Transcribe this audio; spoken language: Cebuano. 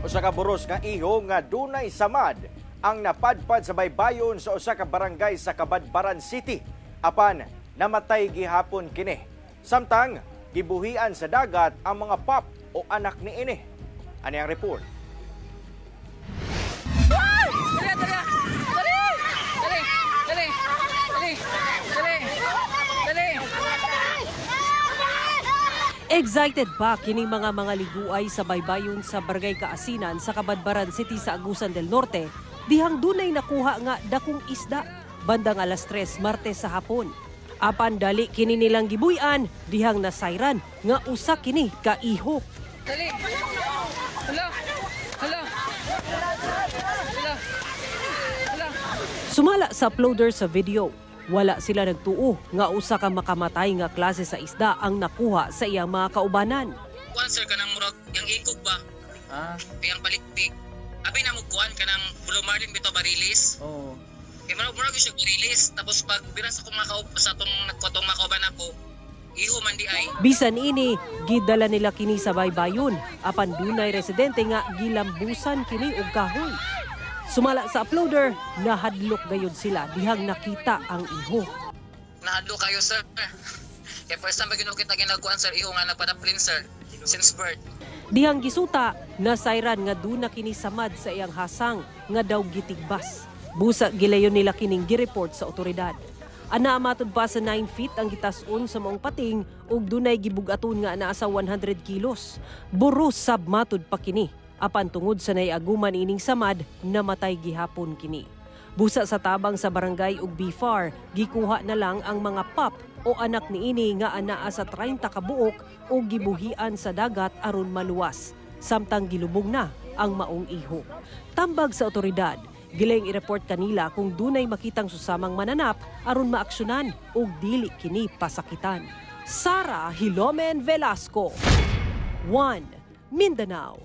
Usa ka buros nga iho nga dunay samad ang napadpad sa baybayon sa usa ka barangay sa Cabadbaran City. Apan namatay gihapon kini. Samtang gibuhian sa dagat ang mga pup o anak niini. Ani ang report. Dali, dali! Dali! Dali! Dali! Dali! Dali! Dali! Excited pa kining mga liguay sa baybayon sa Barangay Kaasinan sa Cabadbaran City sa Agusan del Norte, dihang dunay nakuha nga dakong isda bandang alas 3 Martes sa hapon. Apan dali kini nilang gibuy-an dihang nasayran nga usa kini ka iho. Dali! Hala! Hala! Hala! Hala! Sumala sa uploader sa video, wala sila nagtuo nga usa ka makamatay nga klase sa isda ang nakuha sa iyang mga kaubanan. Kuan, sir, kanang murag yang ikog ba? Ah, Yang palikpik. Abi na mo kuan kanang blue marlin bitaw barilis. Oo. Kay murag murag siya barilis, tapos pag bira sa akong mga sa atong katong mga kauban ako, iho man di ay. Bisan ini, gidala nila kini sa baybayon apan dunay residente nga gilambusan kini og kahoy. Sumala sa uploader, nahadlok gayud sila dihang nakita ang iho. Nahadlo kayo, sir. Kay first time ba gyud kita ginakuan, sir, iho nga nagpadaplin, sir, since birth. Dihang gisuta, nasayran nga duna kini samad sa iyang hasang nga daw gitigbas. Busa gilayon nila kining gireport sa otoridad. Ana matud pa sa 9 feet ang gitas-on sa maong pating ug dunay gibugaton nga naa sa 100 kilos. Buros sab matud pa kini. Apan tungod sa naiaguman ining samad, namatay gihapon kini. Busa sa tabang sa barangay ug BFAR, gikuha na lang ang mga pup o anak niini nga anaa sa 30 ka buok o gibuhian sa dagat aron maluwas. Samtang gilubong na ang maong iho. Tambag sa otoridad, gilayong i-report kanila kung dunay makitang susamang mananap aron maaksyonan ug dili kini pasakitan. Sara Hilomen Velasco, 1 Mindanao.